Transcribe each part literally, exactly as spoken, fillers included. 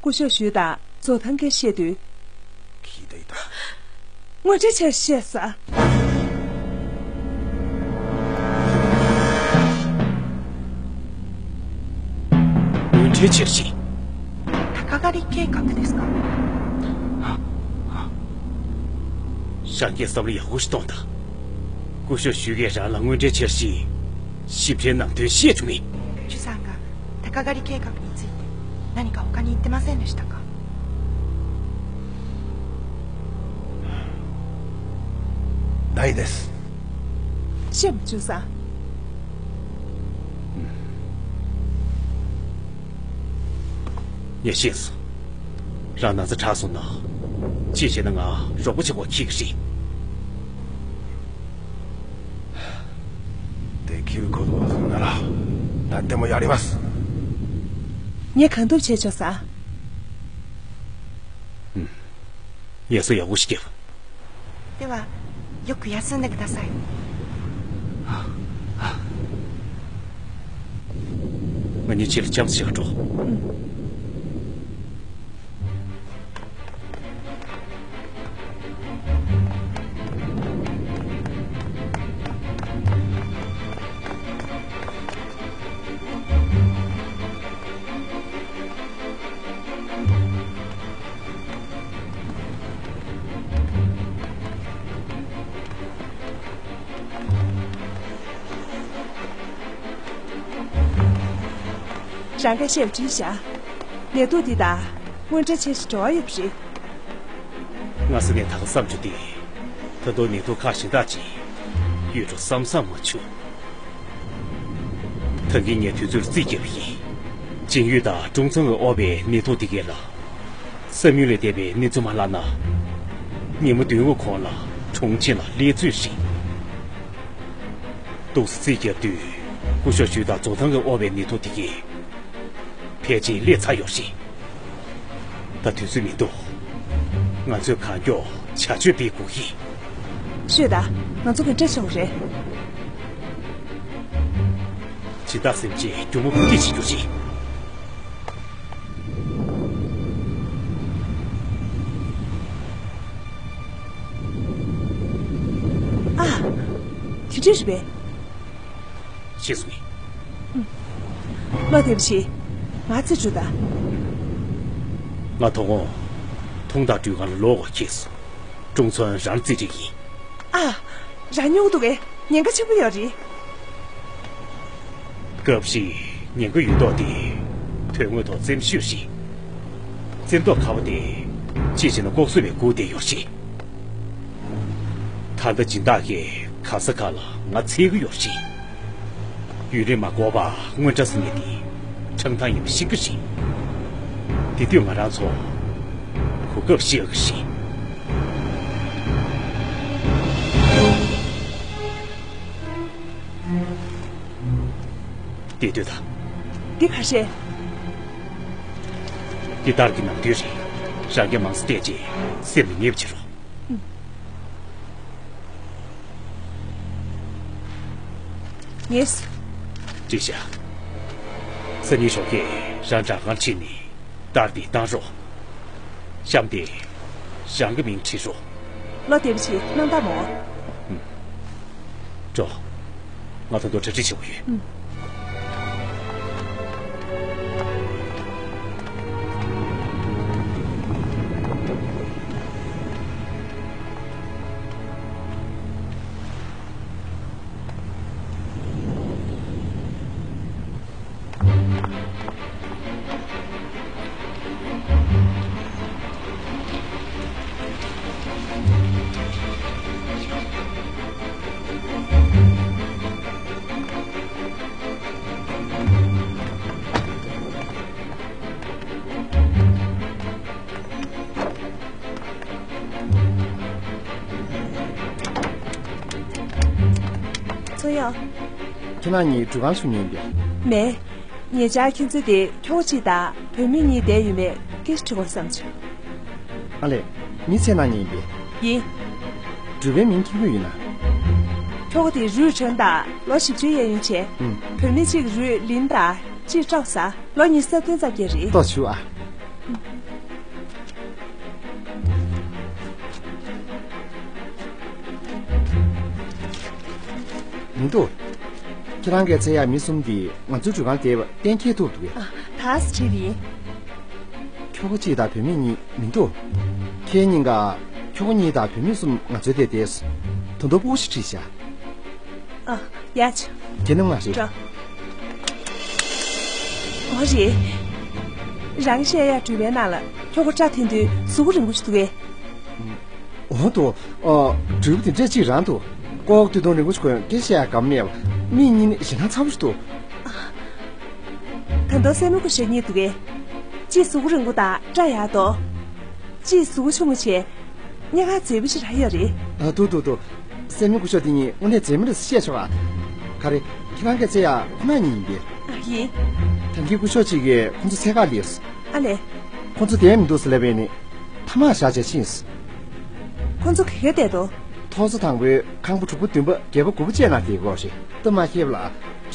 སྐུ་ཞབས་ཞུས་དང་ཛོ་ཐང་གིས་བཤད་དུས།聞いていた。དངོས་འབྲེལ་བྱས་བཤད་ས། དངོས་འབྲེལ་བྱས་ཤིང་། 鷹狩り計画ですか？ ཞང་གིས་བསམ་བློ་ཡག་པོ་ཞིག་གཏོང་དང་། སྐུ་ཞབས་ཞུས་ཀྱིས་རང་ལ་དངོས་འབྲེལ་བྱས་ཤིང་། ཞིབ་ཕྲའི་ནང་དོན་བཤད་བྱུང་ངས། チュさんが鷹狩り計画について何か他に言ってませんでしたか？ ないです。 ཤེས་མ་བྱུང་ས། ངས་ཤེས་སོང་། རང་ན་ཚ་དྲག་སོང་ན། ཅི་བྱས་ན་ང་རོགས་པ་བྱེད་དགོས་ཁེལ་གྱི་རེད། できることなら何でもやります。 ངས་གང་ཐུབ་བྱས་ཆོག་ས། ཡ་སོ་ཡག་པོ་ཞིག་སྐྱེལ། では、よく休んでください。 ང་གཉིས་ཆེད་ལ་འཆམ་ཞིག་འགྲོ། རང་ག་ཤེད་བྲིས་བཞག་ནད་དུག་འདི་དང་དངོས་འབྲེལ་བྱས་ཤིང་འབྲེལ་བ་ཡོད་པ་རེད། སྔ་ས་ནས་ད་ག་བསམ་བྱུང་སྟེ། ད་དུང་ནད་དུག་ཁག་གཞན་དག་ཅིག་ཡོད་འགྲོ་བསམ་བསམ་མ་བྱུང་། ད་གིན་ངས་དུས་ཚོད་རྩིས་བརྒྱབ་པ་ཡིན། ཅིན་ཡུས་དང་ཀྲུང་ཚང་གི་དབོར་བའི་ནད་དུག་དེ་གས་ལ། བསམ་ཡུལ་ལས་འདས་པའི་གནས་ཚུལ་མ་ལྷག་ན། ཉིན་མོ་བདུན་གོང་ལ་གྲོང་ཁྱེར་ལ་སླེབས་ཚོད་རེད། ཏོག་ཙམ་རྩིས་བརྒྱབ་དུས་སྐུ་ཞབས་ཞུས་དང་ཛོ་ཐང་གི་དབོར་བའི་ནད་དུག་དེ་གས་ཕལ་ཆེར་སླེབས་ཚར་ཡོད་རེད། ད་དུས་ཚོད་མི་འདུག་ང་ཚོས་གང་མགྱོགས་བྱ་སྤྱོད་སྤེལ་དགོས་ཀྱི། ཤོད་དང་། ང་ཚོ་ག་འདྲ་བྱེད་དགོས་རེད། སྦྱིན་བདག་སེམས་ཅན་སྒྱུ་མ་ཕུག་སྐྱེད་བྱེད་རྒྱུ་རེད། ཨ། དེ་འདྲ་རེད་པས། ཤེས་སོང་ངས། བློ་བདེ་པོ་བྱེད། ང་རྩིས་སྤྲོད་དང་། ང་དོ་དགོང་ཐོང་ཐང་འགྲུལ་ཁང་ལ་ལོག་དགོས་ཁེལ་སོང་། ཀྲུང་ཚོན་རང་རྩིས་སྤྲོད་ཡིན། ཨ། རང་ཉོ་གི་འདུག་གས། ཉེན་ཁ་ཆེན་པོ་ཡོད་རེད། སྐབས་ཤིག་ཉེན་ཁ་ཡོད་མདོག་དེ་དོན་དངོས་ཐོག་བཙེམ་ཤོས་ཤིག་བཙེམ་མདོག་ཁ་པོ་དེ་ཅི་བྱས་ན་ལྐོག་གསོད་པས་སྒུག་བསྡད་ཡོད་རེད། ད་ལྟ་སྦྱིན་བདག་གིས་ག་ས་ག་ལ་ང་འཚོལ་གྱི་ཡོད་རེད། ཡུན་རིང་མ་འགོར་བར་དངུལ་འདྲ་ཟེར་མཁན་དེ་ཁྲང་ཐང་ཡིན་པ་ཤེས་ཀྱི་རེད། དེ་དུས་ང་རང་ཚོ་གོ་སྐབས་ཤེས་ཀྱི་རེད། དེ་དུས་ད། འདི་ག་རེད། འདི་ལྟར་གྱི་ནམ་དུས་རེད། རང་གིས་མང་ཙམ་བལྟས་རྗེས་སེམས་ལ་ངེས་པ་བྱེད་རོགས། ངེས། ཅི་བྱ། སང་ཉིན་ཞོགས་ཀས་རང་སྦྲག་སྒར་ཕྱིན་ནས་རྟགས་འདི་བཏང་རོགས། གཤམ་དེ་རང་གི་མིང་བྲིས་རོགས། བློ་བདེ་པོ་བྱེད། གནང་སྟངས་མོ། འགྲོ། ང་ད་དུང་གྲ་སྒྲིག་བྱེད་དགོས་ཡོད། ཚོ་ཡང་། ཁྱེད་རང་གཉིས་འགྲུལ་ཁང་ཞུགས་མྱོང་ཡོད་པས། མེད། ཉེ་ཆར་ཁྱེད་ཚོའི་དེ་ཁྱོ་ག་གཅིག་དང་བུད་མེད་གཉིས་བསྡད་ཡོད་མེད་སྐད་ཆ་དྲི་དགོས་བསམ་བྱུང་། ཨ་ལས། མི་ཚེ་ནང་ཉིན་པས། ཡིན། འགྲུལ་པའི་མིང་ཁྱེད་ཀྱི་ཡིན་ན། ཁྱོ་ག་དེ་རུས་ཁྲོན་དང་ལོ་བཞི་བཅུའི་གཡས་གཡོན་བྱས། ཨུམ། བུད་མེད་གཅིག་རུས་ལིན་དང་གཅིག་ཀྲོའུ་ས། ལོ་ཉི་ཤུ་རྩ་བདུན་ཙམ་གྱི་རེད། ཏོག་ཆུ་ཨ། མི་འདུག་ཁྱེད་རང་གིས་འཚོལ་ཡག་མི་གསུམ་འདི་ང་ཚོའི་འགྲུལ་ཁང་བསྡད་པ་གཏན་འཁེལ་ཐུབ་འདུག་གས། ཨ། ད་སུ་བྲིས་པ་ཡིན། ཁྱོ་ག་གཅིག་དང་བུད་མེད་གཉིས་མི་འདུག་ཁྱེད་གཉིས་ཀ། ཁྱོ་ག་གཉིས་དང་བུད་མེད་གསུམ་ང་ཚོའི་དེར་བསྡད་སོང་། དོན་དག་སྤུ་གུ་ཞིག་ཁྲིད་ཤག་ཨ། ཡ་ཆ། ཁྱེད་རྣམ་ལྔ་རེད། འགྲོ། འོ་རེད། རང་བཤད་ཡག་འགྲུལ་པའི་ནང་ལ་ཁྱོ་ག་སྐྲ་འཐེན་དུས་གཟུགས་པོ་རིང་པོ་ཞིག་འདུག་གས། འོ་དོ། ཨ། འགྲུལ་པ་དེ་འདྲས་གཅིག་རང་འདུག་ཀོ་ཀོ་སྟོད་ཐུང་རིང་པོ་ཞིག་གོན། སྐད་བཤད་ཡག་ག་མེད་པ། མིག་གཉིས་ནི་ཞེད་སྣང་ཚ་པོ་ཞིག་འདུག་ད་དུང་སྲས་མོ་སྐུ་ཞབས་གཉིས་འདུག་གས། གཅིག་གཟུགས་པོ་རིང་པོ་དང་སྐྲ་ཡག་འདུག་གཅིག་གཟུགས་པོ་ཆུང་ངུ་བྱས། སྙན་ངག་མཛེས་པོ་ཞིག་རང་ཡོད་རེད། ཨ། འདུག་འདུག་འདུག་སྲས་མོ་སྐུ་ཞབས་དེ་གཉིས་དངོས་གནས་མཛེས་མ་རེད་ཟེར་བཤད་ཆོག་ཨ། ག་རེ། ཁྱེད་རང་གིས་འཚོལ་ཡག་ཁོ་ན་གཉིས་ཡིན་པས། ཨ། ཡིན། ད་གིན་སྐུ་ཞབས་གཅིག་གིས་ཁོ་ཚོ་འཚོལ་ག་སླེབས་སོང་། ཨ་ལས། ཁོ་ཚོ་བསྡད་མི་འདུག་ཟེར་ལབ་པ་ཡིན་ནི། ཐ་མག་བཞག་བྱས་ཕྱིན་སོང་། ཁོ་ཚོ་ག་གེར་བསྡད་འདུག་ཐོག་ས་དང་པོའི་ཁང་པ་དྲུག་པ་བདུན་པ་བརྒྱད་པ་དགུ་པ་བཅས་ནང་བསྡད་ཀྱི་ཡོད་རེད། སྟབས་མ་ཁེལ་བ་ལ།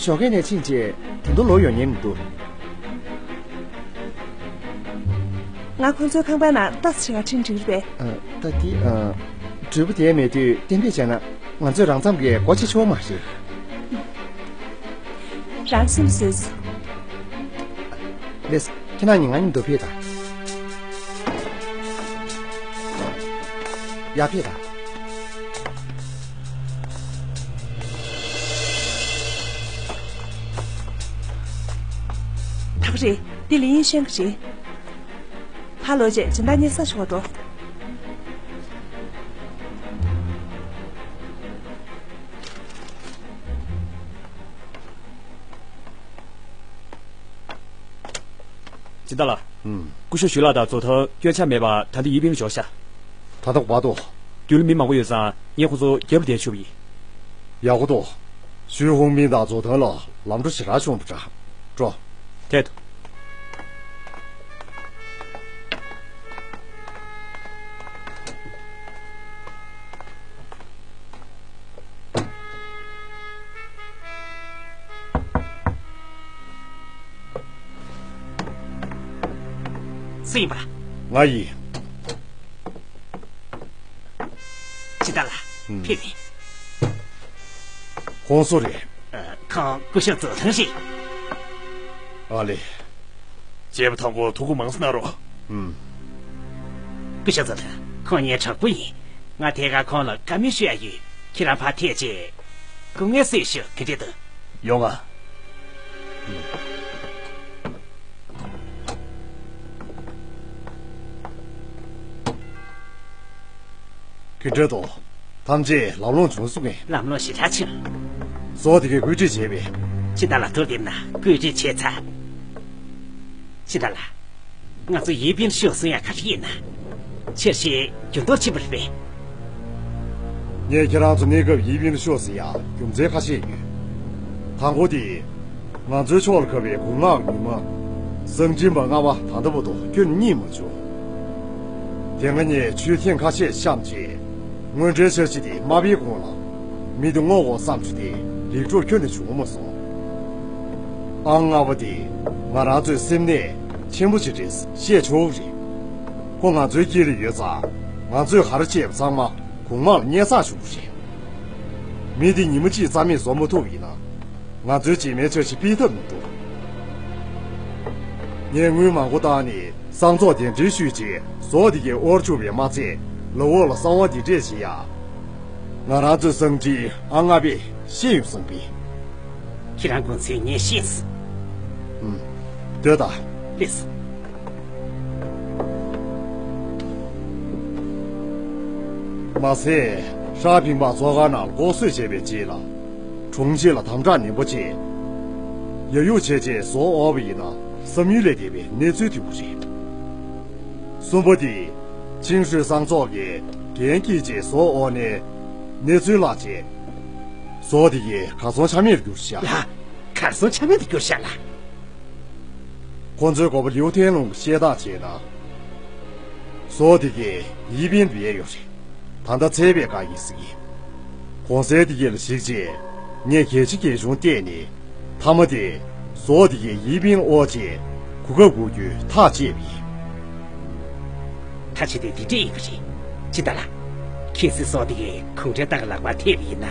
ཞོགས་ཀས་ནས་ཕྱིན་བྱས་ད་དུང་ལོག་ཡོང་མཁན་མི་འདུག་ང་ཁོ་ཚོའི་ཁང་པའི་ནང་ལྟ་ཙམ་བྱེད་ག་ཕྱིན་འགྲིག་རེད་པས། ཨ། ད་དེ། ཨ། འགྲུལ་པ་དེ་མེད་དུས་གཏན་འབེབས་བྱས་ན་ང་ཚོས་རང་མཚམས་ཀྱིས་སྒོ་ཕྱེ་ཆོག་མ་རེད། རང་སེམས་བཟོས་སོ། ལགས་སོ། ཁྱེད་རྣམ་གཉིས་ང་མཉམ་དུ་ཕེབས་དང་། ཡར་ཕེབས་དང་། ད་ག་རེད། འདི་ལི་ཡིན་ཤན་གྱི་རེད། ཕར་ལོག་བྱས་སྦྱིན་བདག་གཉིས་ས་ཞོག་འགྲོ། སྦྱིན་བདག་ལགས། ཨུམ། སྐུ་ཞབས་ཞུས་ལགས་དང་ཛོ་ཐང་སྐྱོན་ཆ་མེད་པར་ད་ལྟ་ཡིན་པིན་ལ་ཞོགས་ཤག་ད་ལྟ་བར་དུ། རྒྱུན་ལ་མི་མང་པོ་ཡོད་ཙང་ངས་ཁོ་ཚོ་རྒྱབ་ལ་བསྡད་ཆོག་པ་ཡིན། ཡག་པོ་འདུག་ཞུས་ཧུང་མིན་དང་ཛོ་ཐང་ལ་ལམ་འགྲོ་ཞེ་དྲག་བྱུང་བ་འདྲ། འགྲོ། ཐད་དུ། སུ་ཡིན་པ། ང་ཡིན། སྦྱིན་བདག་ལགས། ཨུམ། ཕེབས་ཡིན། ཁོང་སུ་རེད། ཨ། ཁོང་སྐུ་ཞབས་ཛོ་ཐང་རེད། ཨ་ལས། བྱས་པ་དང་པོ་ཐུགས་ཁུར་མང་ཙམ་གནང་རོགས། ཨུམ། སྐུ་ཞབས་ཛོ་ཐང་ཁོང་ངའི་གྲོགས་པོ་ཡིན། ང་དེ་ག་ཁོང་ལ་བཀའ་མོལ་ཞུ་ཡ་ཡོད། ཁྱེད་རང་ཕར་ཐད་བྱས། སྐུ་ངལ་གསོས་ཤོག་ག་འདྲ་འདུག་ཡོང་ང་། ག་འདྲ་འདུག་ཐམས་ཅད་ལམ་ལྷོང་བྱུང་སོང་ངས། ལམ་ལྷོང་ཞེ་དྲག་བྱུང་། ཟོག་དེ་གས་བཀོད་སྒྲིག་བྱས་པས། སྦྱིན་བདག་ལགས། ཐུགས་བདེན་གནང་། བཀོད་སྒྲིག་བྱས་ཚར། སྦྱིན་བདག་ལགས། ང་ཚོ་ཡིན་པིན་ལ་ཤོག་གསུང་ཡ་ག་རེ་ཡིན་ན། ཆེར་བཤད་རྒྱུ་མདོག་ཕྱིན་པ་རེད་པས། ངས་ཁྱེད་རང་ཚོ་གནས་སྐབས་ཡིན་པིན་ལ་ཤོག་ཟེར་ཡ་རྒྱུ་མཚན་ཁ་ཤས་ཡོད། དང་པོ་དེ། ང་ཚོའི་ཕྱོགས་ལ་ཁ་བའི་གོང་མ་ཉི་མ། གསང་སྦྱིན་པ་ལྔ་པ་ད་ལྟ་བར་དུ་ཁྱོན་ནས་རྙེད་མ་བྱུང་། དེ་སྔ་ངས་ཆོས་ཐེངས་ཁ་ཤས་བཤམས་རྗེས། དངོས་འབྲེལ་འཆར་གཞི་དེ་མ་སྤེལ་གོང་ལ། མི་དེ་བསྔོག་དགོས་བསམ་བྱུང་སྟེ་ལེགས་གྲུབ་ཁྱོན་ནས་བྱུང་མ་སོང་། ཨང་ལྔ་པ་དེ་ང་རང་ཚོའི་སེམས་ནད་ཆེན་པོ་ཞིག་རེད་བཤད་ཆོག་གི་རེད། ཁོ་ང་ཚོའི་དཀྱིལ་ལ་ཡོད་ཙང་ང་ཚོས་ག་རེ་བྱས་པ་ཚང་མ་གོང་མ་ལ་སྙན་སེང་ཞུ་གི་རེད། མི་དེ་ཉི་མ་གཅིག་རྩ་མེད་བཟོ་མ་ཐུབ་ཡིན་ན། ང་ཚོའི་རྗེས་མའི་འཆར་གཞི་སྤེལ་ཐབས་མི་འདུག་ངས་དངུལ་མང་པོ་བཏང་ནས་གསང་རྫོགས་གདན་འདྲེན་ཞུས་རྗེས་ཟོག་དེ་གའི་དབོར་བཅུག་པའི་མ་ཚད་ལག་འོག་ལ་གསང་བ་འདི་འདྲས་བྱེད་ཡ། ང་རང་ཚོའི་གསང་འཕྲིན་ཨང་ལྔ་པས་ཤེས་ཡོང་གསུངས་པས། ཁྱེད་རང་དགོངས་ཚུལ་ངས་ཤེས་སོང་། ཨུམ། སྡོད་དང་། ལགས་སོ། མ་ཟད། ཧྲ་ཕིང་པ་མཚོ་ཁ་ནང་ལྐོག་གསོད་བྱས་པའི་རྗེས་ལ། གྲོང་ཁྱེར་ལ་དམ་དྲག་ནན་པོ་བྱས། ཡ་ཡུག་བྱས་རྗེས་ཟོག་དབོར་བ་ཡིན་ན་བསམ་ཡུལ་ལས་འདས་པའི་གནས་ཚུལ་ཐེབས་པ་རེད། གསུམ་པ་དེ། ཆིང་ཧྲུའེ་གསང་རྫོགས་ཀྱིས་འགན་འཁྱེར་རྗེས་ཟོག་དབོར་ནས་གནས་ཚུལ་བརླག་རྗེས། ཟོག་དེ་གའི་གར་སོང་ཆ་མེད་དུ་གྱུར་ཤག་ལགས། གར་སོང་ཆ་མེད་དུ་གྱུར་ཤག་ལགས། ཁོ་ཚོའི་འགོ་པ་ལིའུ་ཐེན་ལུང་གིས་བཤད་སྟངས་བྱས་ན། ཟོག་དེ་གའི་ཡིན་པིན་བེད་ཡོད་རེད། ད་ལྟ་འཚོལ་བའི་བཀའ་ཡིན་ཟེར་གི། གོང་གསལ་དེ་གའི་ལ་གཞིགས་རྗེས་ངས་གལ་ཆེ་གལ་ཆུང་བལྟས་ནས། མཐའ་མ་དེ་ཟོག་དེ་གའི་ཡིན་པིན་དབོར་རྗེས་གོ་སྐབས་དགོས་རྒྱུའི་ཐག་བཅད་པ་ཡིན། ཐག་བཅད་དེ་འདི་འདྲས་ཡིན་པ་རེད། སྦྱིན་བདག་ལགས། གལ་སྲིད་ཟོག་དེ་གའི་གུང་ཁྲན་ཏང་གི་ལག་པར་ཐེབས་པ་ཡིན་ན།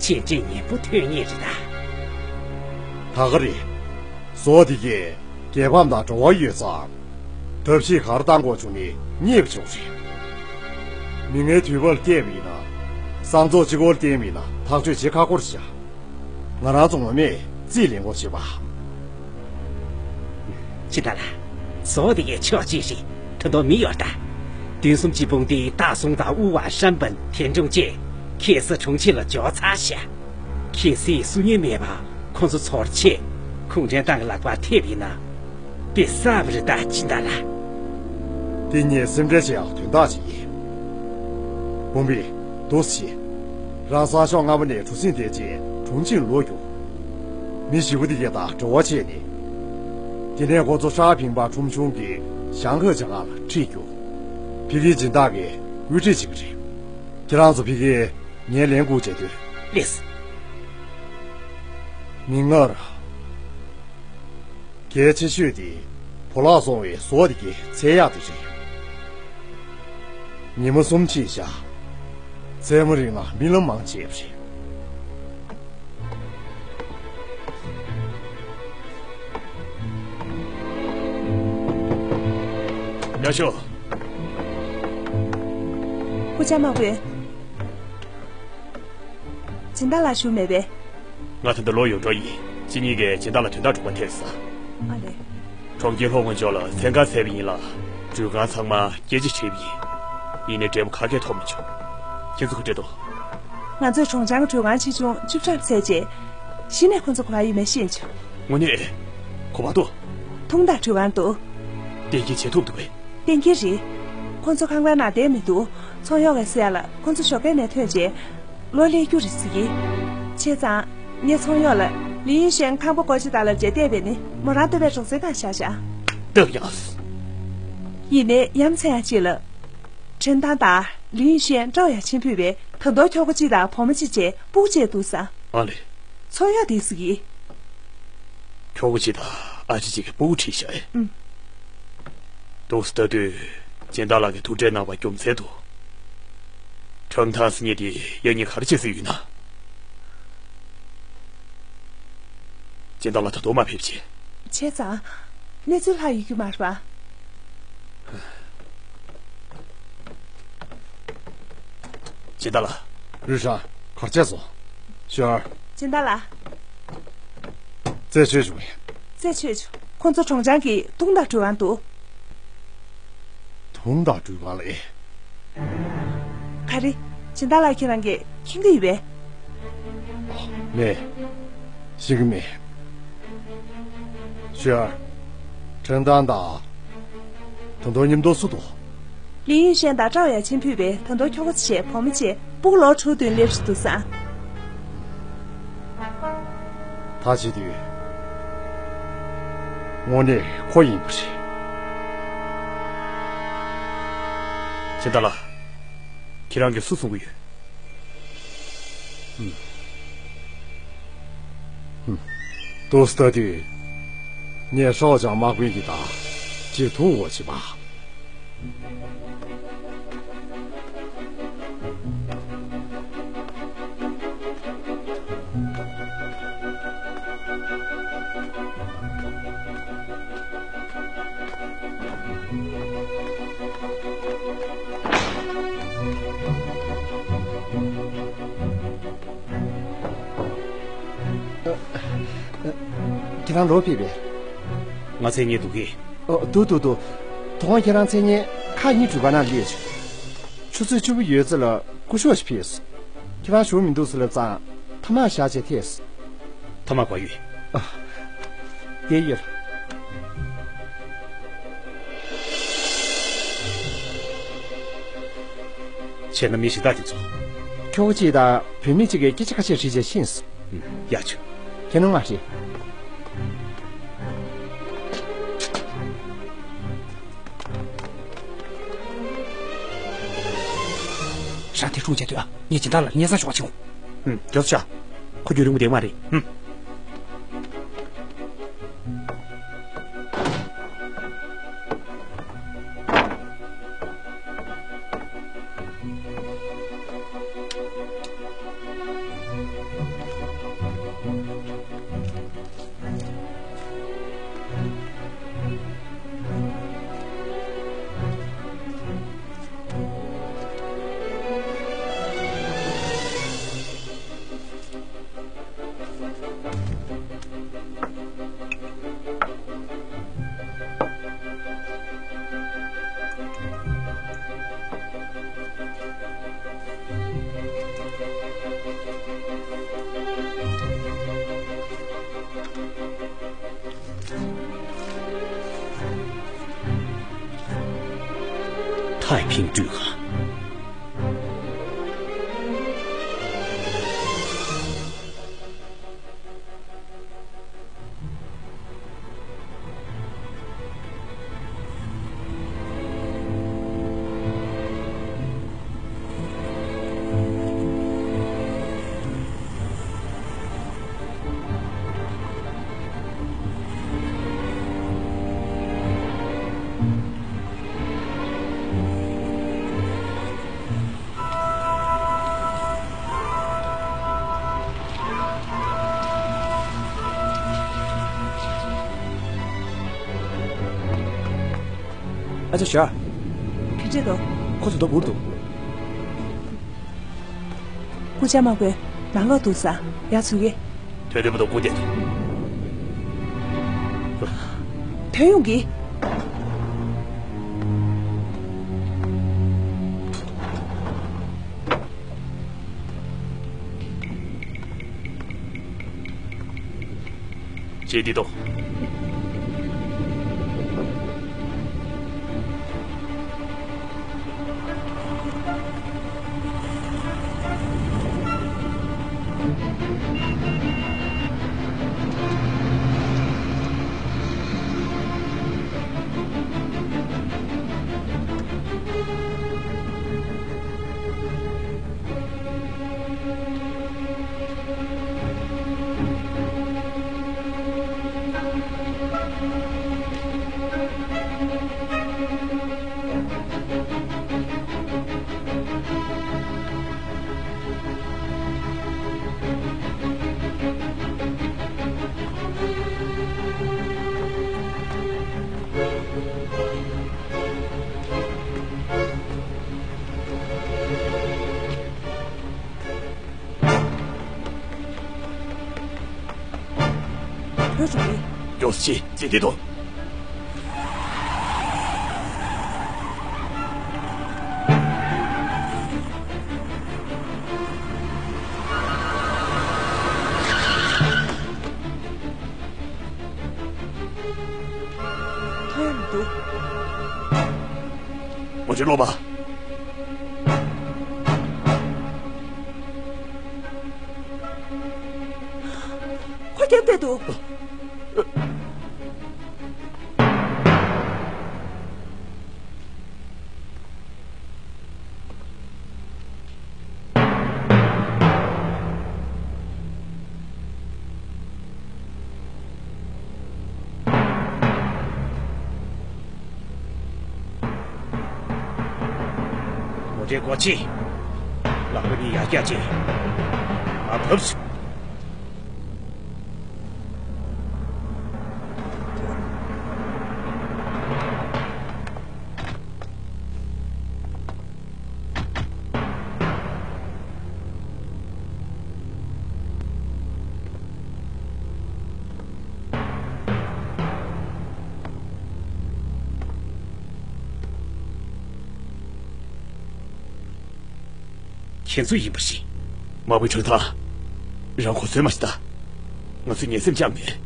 ཆེས་འདྲེ་ཉེ་པོ་ཐོན་ངེས་རེད་ད། ད་ག་རེད། བཟོ་དེ་གས་རྒྱལ་ཕམ་དང་འབྲེལ་བ་ཡོད་ཙང་། ཐབས་ཤེས་ག་རེ་བཏང་དགོས་བྱུང་ནས་རྙེད་པ་བྱུང་རེད། མི་ངན་དུས་བབ་ལ་བལྟས་པ་ཡིན་ན། བསམ་ཚོགས་གཅིག་པོ་ལ་བརྟེན་པ་ཡིན་ན་ཐག་གཅོད་བྱེད་ཁག་པོ་རེད་ཤག་ང་རང་ཚོ་ངོ་མས་རྩིས་ལེན་སྐོར་བྱེད་པ། ཅི་ད་ལ། བཟོ་དེ་གས་ཆོག་ཅིག་རེད། ད་དུང་མི་ཡོད་ད། བདུན་གསུམ་གྱི་དཔུང་སྡེའི་ཏཱ་སུང་དང་ཨུ་ཝ་ཧྲན་པན་ཐན་ཀྲུང་བཅས་ཁ་སང་གྲོང་ཁྱེར་ལ་འབྱོར་ཚར་ཤག་གལ་སྲིད་སུ་ཉིད་མེད་པ་ཁོང་ཚོ་ཚོར་ཆེད་ཁུངས་ལྡན་ཏང་གི་ལག་པར་ཐེབས་ཡིན་ན། དཔེ་གསར་པ་རེད་ད་ཅི་ད་ལ། དེ་ངས་སེམས་ཁྲལ་བྱེད་ཡག་དོན་དག་ཅིག་ཡིན། བུམ་པའི་འདུག་སེ་བྱེད། རང་སང་ཞོགས་སྔ་པོ་ནས་གྲུ་གཟིངས་དེ་བཅས་གྲོང་ཁྱེར་ལོག་རྒྱུགས། མི་ཞི་བོ་དེ་གས་དང་འབྲེལ་བ་བྱས་ནས། དེ་ནས་ཁོ་ཚོ་ཧྲ་ཕིང་པ་ཁྲོམ་གཞུང་གི་ཞང་ཁ་ཅ་ག་ལ་ཁྲིད་རྒྱུགས། ཕ་གིའི་སྦྱིན་བདག་གིས་དབུ་ཁྲིད་བྱེད་ཀྱི་རེད། ཁྱེད་རང་ཚོ་ཕ་གིར་ངས་ལན་བསྐུར་བྱས་དུས། ལེགས། མིག་སྔར། གལ་ཆེ་ཤོས་དེ་བོར་བརླག་སོང་བའི་བཟོ་དེ་གའི་ཚེ་ཡག་དེ་རེད། ཉི་མ་གསུམ་ཕྱིན་བཞག་མཚན་མོ་རིང་ལ་རྨི་ལམ་མང་བྱས་པ་རེད། ཡག་ཤོས། སྐུ་བཅར་མང་པོ་ཡོད། སྦྱིན་བདག་ལགས་བཞུགས་མེད་པས། ང་ད་ལྟ་ལོག་ཡོང་འགྲོ་ཡིན། ཁྱེད་གཉིས་ཀས་སྦྱིན་བདག་ལ་དོན་དག་སྒྲུབ་པར་ཐེངས་ཟ། ཨ་ལེ། གྲོང་ཁྱེར་ལྷོ་ངོས་ཕྱོགས་ལ་མཚན་གང་བསལ་བ་ཡིན་ལ། འགྲུལ་ཁང་ཚང་མ་སྐད་ཆ་དྲིས་པ་ཡིན། ཡིན་ནའི་འབྲས་བུ་ག་གས་ཐོབ་མི་བྱུང་། ཁྱེད་ཚོ་ག་འདྲ་འདུག་ང་ཚོས་གྲོང་བྱང་གི་འགྲུལ་ཁང་ཆེ་ཆུང་བཅུ་ཕྲག་བཙལ་རྗེས། གཞི་ནས་ཁོ་ཚོ་ག་པར་ཡོད་མེད་ཤེས་བྱུང་། དངོས་གནས། ག་པར་འདུག་ཐུང་ཐང་འགྲུལ་ཁང་འདུག་གཏན་འཁེལ་བྱེད་ཐུབ་འདུག་པས། གཏན་འཁེལ་རེད། ཁོ་ཚོ་ཁང་པའི་ནང་བསྡད་མི་འདུག་ཚོང་གཡོག་གིས་ཟེར་ཡ་ལ་ཁོ་ཚོ་ཞོགས་ཀས་ནས་ཐོན་རྗེས། ལོག་སླེབས་རྒྱུ་རེད་ཟེར་གི། བྱས་ཙང་། ངས་ཚོང་གཡོག་ལ། ལི་ཡུན་ཤན་ཁང་པ་སྒོ་ཕྱེ་དང་ལབ་བྱས་བལྟས་པས་ནི་མོ་རང་སྡོད་པའི་གྲོང་གསེབ་སྒང་བཞག་བཞག་སྟབས་ཡག་ཡིན་ནའི་ཡ་མཚན་ཡང་ཅིག་ལ། ཁྲེན་ཏང་དང་ལི་ཡུན་ཤན་ཀྲའོ་ཡ་ཆེན་ཕུད་པའི་ད་དུང་ཁྱོ་ག་གཅིག་དང་བུ་མོ་གཅིག་བཅས་སྤུ་གུ་བཅས་འདུག་ས། ཨ་ལེ། ཚོང་གཡོག་དེ་ཟེར་གི། ཁྱོ་ག་གཅིག་དང་ཨ་ཅེ་གཅིག་གི་སྤུ་གུ་ཁྲིད་བཞག་ཨེ། ཨུམ། འདུག་སེ་ལྟ་དུས་སྦྱིན་བདག་ལགས་ཀྱིས་ཐུགས་ཁྲལ་གནང་བ་རྒྱུ་མཚན་འདུག་ཁྲང་ཐང་ཟེར་མཁན་དེ་ཡང་སྙིང་ག་རེ་བྱས་ཟེར་ཡོད་ན། སྦྱིན་བདག་ལགས་ད་དུང་མ་ཕེབས་བྱས། བྱས་ཙང་། གནས་ཚུལ་ལྷག་ཡོད་རྒྱུ་མ་རེད་པ། སྦྱིན་བདག་ལགས། རུས་ཧྲང་གར་བྱས་སོང་། ཞོར། སྦྱིན་བདག་ལགས། རྩད་ཆོད་བྱུང་ངས། རྩད་ཆོད་བྱུང་། ཁོང་ཚོ་གྲོང་བྱང་གི་ཐུང་ཐང་འགྲུལ་ཁང་འདུག་ཐུང་ཐང་འགྲུལ་ཁང་ལ་ཨེ། ག་རེ། སྦྱིན་བདག་ལགས་ཁྱེད་རང་གིས་མཁྱེན་གྱི་ཡོད་པས། མེད། ཤེས་ཀྱི་མེད། ཞུ་ཡ། ཁྲེན་ཏང་དང་། ད་དུང་མཉམ་དུ་སུ་འདུག་ལི་ཡུན་ཤན་དང་ཀྲའོ་ཡ་ཆེན་ཕུད་པའི་ད་དུང་ཁྱོ་ག་བྱས་བུ་མོ་བཅས་སྤུ་གུ་ལོ་དྲུག་བདུན་སླེབས་བཞིན་འདུག་ས། ད་བྱེད་དུས། དངོས་གནས་ཁོ་ཡིན་པ་རེད། སྦྱིན་བདག་ལགས། ཁྱེད་རང་གིས་སུ་གསུང་གི་ཡོད། ཧུམ། ཧུམ། འདུག་སེ་ལྟ་དུས། ངས་ཧྲའོ་ཅང་དམག་དཔོན་གྱི་དང་གཅིག་ཐུག་འོ་བྱེད་པ། ཁྱེད་རང་ལོག་ཕེབས་པས། ང་མཚན་སྙན་འདུག་གས། ཨོ། འདུག་འདུག་འདུག་ད་དུང་ཁྱེད་རང་མཚན་སྙན་ཁག་གཉིས་འགྲུལ་ཁང་ནང་སླེབས་བྱུང་། ཆུ་ཚོད་བཅུ་པོ་ཡོལ་ཙམ་ལ་སྐུ་ཞབས་ཤིག་ཕེབས། ཁྱེད་རང་བཞུགས་མི་འདུག་ཟེར་ལབ་ཙང་། ཐ་མག་བཞག་བྱས་ཐད། ཐ་མག་ག་པར་ཡོད། ཨ། དེ་ཡོད། བྱས་ན་མི་གཞན་དག་དེ་ཚོ། ཁྱོ་ག་གཅིག་དང་བུད་མེད་གཅིག་གིས་སྐད་ཆ་ཁ་ཤས་དྲིས་བྱས་ཤེས་སོང་། ཡག་བྱུང་། ཁྱེད་རང་མ་རེད། ཧྲ་ཐེ་ཁྲུང་བྱས་དུས་ཨ། ངས་སྦྱིན་བདག་ལ་སྙན་སེང་ཞུ་བ་བྱེད་འོང་། ཧུམ། རྒྱབ་ཤ། ཁོ་རྒྱུན་རིང་པོ་བསྡད་མ་རེད། ཧུམ། 太平对话。 ཨ་ཅག་ཞར། ག་འདྲས་འདུག་ཁོ་ཚོ་ད་འུར་འདུག་སྐུ་བཅར་དམག་དཔོན། ནང་ལོགས་འདུག་ས། ཡར་ཚུར་གེ་ཐོན་ཐོན་མ་གཏོགས་སྐུ་བལྟས་ཐུབ། ཐོན་ཡོང་གི་ཅེ་འདི་ཏོ། བོད་ཚོ་གིས། མགྱོགས་སེ་ཅི་འདི་དོ། ཐོན་འདུག་མོ་ཅི་ལོ་པ། ཁོ་རྒྱབ་བསྡད་འདུག་མོ་ཊའི་སྒོ་ཕྱེ། ལག་པ་གཉིས་ཡར་བཀྱག་བྱས། མར་བབས་སོང་། ཁྱེད་ཚོ་ཡིན་པ་རེད། དམག་དཔོན་ཁྲང་ཐང་། རང་གོ་ཚོད་མ་ཤི་ད། ང་ཚོས་ངན་སེམས་བཅངས་མེད།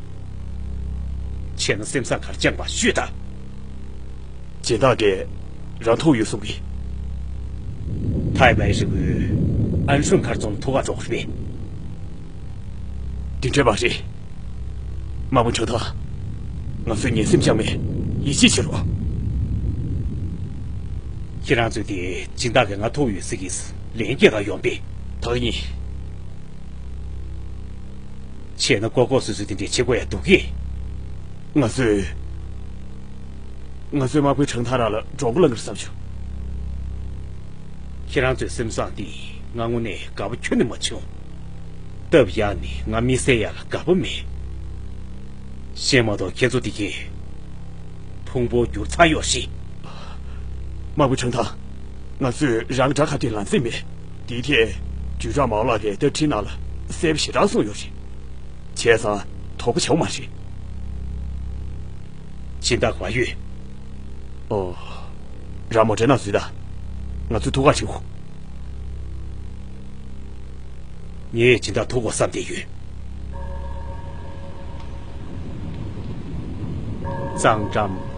བྱས་ན་སེམས་བཟང་གར་བཅངས་པ་ཤོད་ད། སྦྱིན་བདག་གིས་རང་ཐུག་ཡོད་གསུང་གི་ཐའེ་པའི་རི་བོའི་ཨན་ཧྲུན་མཁར་རྫོང་ཐུག་ག་འགྲོ་གི་རེད་པས། དེ་འདྲ་མ་རེད། དམག་དཔོན་ཁྲང་ཐང་། ང་ཚོས་ངན་སེམས་བཅངས་མེད། ཡིད་ཆེས་བྱེད་རོགས། ཁྱེད་རང་ཚོས་དེ་སྦྱིན་བདག་གིས་ང་ཐུག་ཡོད་ཟེར་གི་ལན་སྐྱེལ་ག་ཡོང་པས། ད་གིན། བྱས་ན་ལྐོག་ལྐོག་སུད་སུད་དེ་འདྲས་བྱེད་དགོས་ཡ་འདུག་གས། ང་ཚོས། ང་ཚོས་དམག་དཔོན་ཁྲང་ཐང་རང་ལ་མགྲོན་པོ་ལངས་ཀྱི་རེད་བསམ་བྱུང་། ཁྱེད་རང་ཚོའི་སེམས་བཟང་འདི་ང་དངོས་གནས་དགའ་པོ་ཁྱོན་ནས་མ་བྱུང་། སྟབས་ཡག་ནི་ང་མི་བསད་ཡ་ལ་དགའ་པོ་མེད། གཞན་མ་གཏོགས་ཁྱེད་ཚོ་འདི་གས་ཕུང་པོ་འགྱུར་ཚར་ཡོད་རེད། དམག་དཔོན་ཁྲང་ཐང་། ང་ཚོས་རང་དགྲ་ཁ་དེ་ལན་རྩེད་མེད། དེའི་ཐད་ཅུས་ཀྲང་མའོ་ལགས་ཀྱིས་ད་ཁྲིན་ནང་ལ་གསལ་པོ་ཞེ་དྲག་གསུངས་ཡོད་རེད། བྱས་ཙང་དོགས་པ་བྱའོ་མ་རེད། སྦྱིན་བདག་བ་ཡོད། ཨོ། རང་མོ་ཊའི་ནང་འཛུལ་དང་། ང་ཚོ་ཐུག་ག་ཕྱིན་གོ། ངས་སྦྱིན་བདག་ཐུག་གོ་བསམ་བསྡད་ཡོད། གཙང་འགྲམ།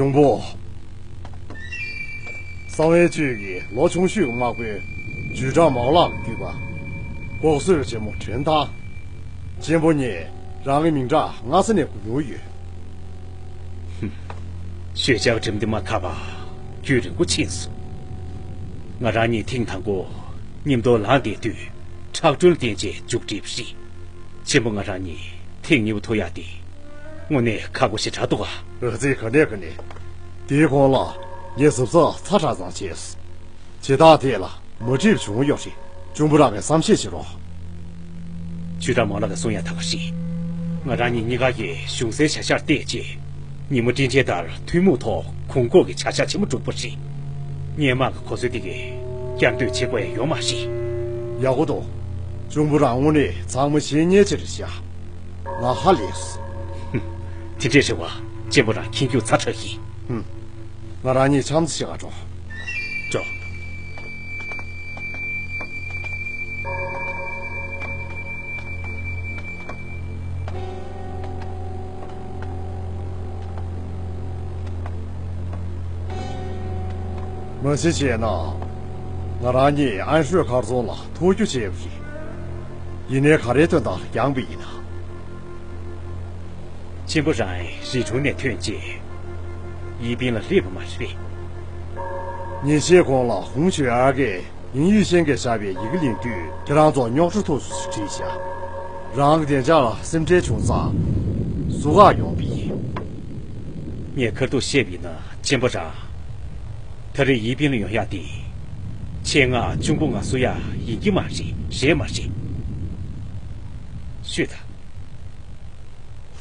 གཅུང་པོ། གསང་བའི་ཆོས་ཀྱི་ལོ་ཆུང་ཤོས་ཀྱི་དམག་དཔོན་ཇུས་ཀྲང་མའོ་ལགས་ཀྱི་བརྒྱུད་པ། ལྐོག་གསོད་བྱེད་མོ་དྲན་ཐང་། གཅེན་པོ་ངས་རང་གི་མིང་གྲགས་སྔ་ས་ནས་གོ་མྱོང་ཡོད། ཤོད་ཅག་འགྲིམ་འདི་མ་ཁ་བ། རྒྱུན་རིང་པོ་ཕྱིན་སོང་། ང་རང་གཉིས་ཐེངས་དང་པོ་མཉམ་དུ་ལངས་བསྡད་དུས་ཁྲག་དྲོན་བསྟན་བྱས་མཇུག་སྒྲིལ་བ་རེད། གཅེན་པོ་ང་རང་གཉིས་ཐེངས་གཉིས་པ་ཐུག་ཡག་དེ་དངོས་གནས་ཁག་པོ་ཞེ་དྲག་འདུག་ཨ། ར་ཙི་ག་ནས་ག་ནས། དེའི་གོང་ལ་ངས་གཟབ་གཟབ་ཚ་དྲག་ཙམ་བྱས། བྱེད་སྟངས་དེ་ལ་མ་འགྲིག་པ་བྱུང་ཡོད་རེད། གཅུང་པོ་རང་གིས་བསམ་ཤེས་བྱེད་རོགས། ཇུས་ཀྲང་མའོ་ལགས་ཀྱིས་གསུང་ཡག་ད་ག་རེད། ང་རང་གཉིས་གཉིས་ཀ་གིས་གཞུང་སའི་བྱ་གཞག་བལྟས་རྗེས། ཉི་མ་སྤྲིན་ཆེན་ལྟར་ཐུན་མོང་ཐོག་གོང་འོག་གི་བྱ་གཞག་ཆེན་མོ་བསྒྲུབས་པ་རེད། སྔོན་མ་གི་གོ་སྲོལ་དེ་གས་བསྐྱར་ཟློས་བྱེད་དགོས་ཡ་ཡོད་མ་རེད། ཡག་པོ་འདུག། གཅུང་པོ་རང་དངོས་གནས་ཚང་མ་ཤེས་མཁན་ཅིག་རེད་ཤག། ང་ཧ་ལས་སོང་། དེ་འདྲས་རེད་བ། གཅེན་པོ་རང་ཁྱེད་རྒྱུགས་ཚ་དྲགས་ཤིག། ཧུམ། ང་རང་གཉིས་འཆམ་ཚ་ཞིག་ག་འགྲོ། འགྲོ། མ་གཞི་བྱས་ན། ང་རང་གཉིས་ཨན་ཧྲོས་མཁར་རྫོང་ལ་ཐུག་རྒྱུ་བྱས་པ་རེད། ཡིན་ནའི་ག་རེའི་དོན་དག་ལ་འགྱངས་པ་ཡིན་ན། གཅེན་པོ་རང་རི་གྲོང་ནས་ཐོན་རྗེས། ཡི་པིན་ལ་སླེབས་པ་མ་རེད། ཉིན་ཤས་གོང་ལ་ཧུང་ཆོས་ཨར་གྱིས་ཡིན་ཡུས་ཤན་གྱིས་བཞག་པའི་ཡི་གེ་ལེན་དུས་ཁྱེད་རང་ཚོ་རྙོག་དྲ་ཐུག་སོང་ཞེས་བྲིས་བཞག། རང་གི་བདེ་འཇགས་ལ་སེམས་ཁྲལ་བྱུང་ཙང་། ཟུར་བཀག་ཡོང་བ་ཡིན། ངས་ཁ་ཐུག་བཤད་པ་ཡིན་ན་གཅེན་པོ་རང་། ད་རེས་ཡི་པིན་ལ་ཡོང་ཡག་དེ། ཆེད་མངགས་གཅུང་པོ་ང་བཟོ་ཡག་ཡིན་གྱི་མ་རེད། རེད་མ་རེད། ཤོད་དང་།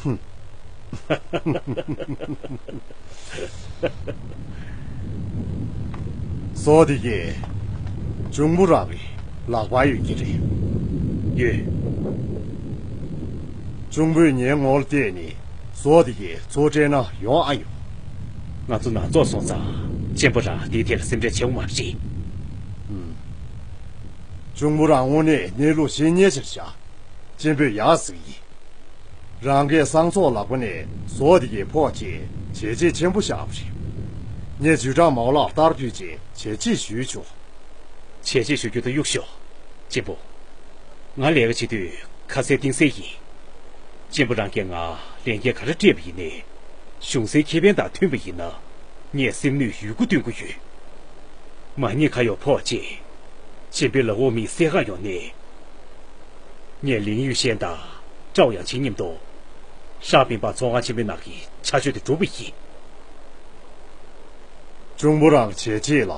ཧུམ། སྲོག་དེ་གས་གཅུང་པོ་རང་གི་ལག་པར་ཡོད་ཀྱི་རེད། ཡོད། གཅུང་པོས་ངའི་ངོ་ལ་བལྟས་ནས་སྲོག་དེ་གས་ཚུར་སྤྲད་ན་ཡོང་ཨ་ཡོང་། ང་ཚོ་ནང་ཚོགས་སོང་ཙང་གཅེན་པོ་རང་དེའི་ཐད་ལ་སེམས་ཁྲལ་བྱེད་དགོས་མ་རེད། ཧུམ། གཅུང་པོ་རང་དངོས་གནས་གནས་ལུགས་ཤེས་མཁན་ཞིག་རེད་ཤག། གཅེན་པོས་ཡག་ཟེར་གྱི་ཡིན། རང་གིས་གསང་ཚོགས་ལག་པ་ནས་སྲོག་དེ་གས་ཕོག་རྗེས་བྱས་རྗེས་ཆེན་པོ་བཞག་པ་རེད། ངས་ཇུས་ཀྲང་མའོ་ལགས་ལྟར་ཕུད་རྗེས་བྱས་རྗེས་ཞུས་ཆོག། བྱས་རྗེས་ཞུ་རྒྱུ་དེ་གཡུག་ཞོག། གཅེན་པོ། ང་ལས་ཀ་བྱེད་དུས་ཁ་གསལ་གཏིང་གསལ་ཡིན། གཅེན་པོ་རང་གིས་ང་ལས་འགན་ག་རེ་སྤྲད་པ་ཡིན་ནའི། གཞུང་སའི་ཁེ་ཕན་དང་མཐུན་པ་ཡིན་ན། ངས་སེམས་ནུས་ཡོད་རྒུ་འདོན་གྱི་ཡོད། མ་ཉེས་ཁ་གཡོག་ཕོག་རྗེས། གཅེན་པོའི་ལག་འོག་མི་བསད་གང་ཡོང་ནའི། ངས་ལིང་ཡུས་ཤན་དང་ཀྲའོ་ཡང་ཆིན་མཉམ་དུ། ཧྲ་ཕིང་པ་ཚོགས་ཁང་ཆེན་མོའི་ནང་གི་ཆ་ཆོས་དེ་སྒྲུབ་པ་ཡིན། གཅུང་པོ་རང་བྱས་རྗེས་ལ་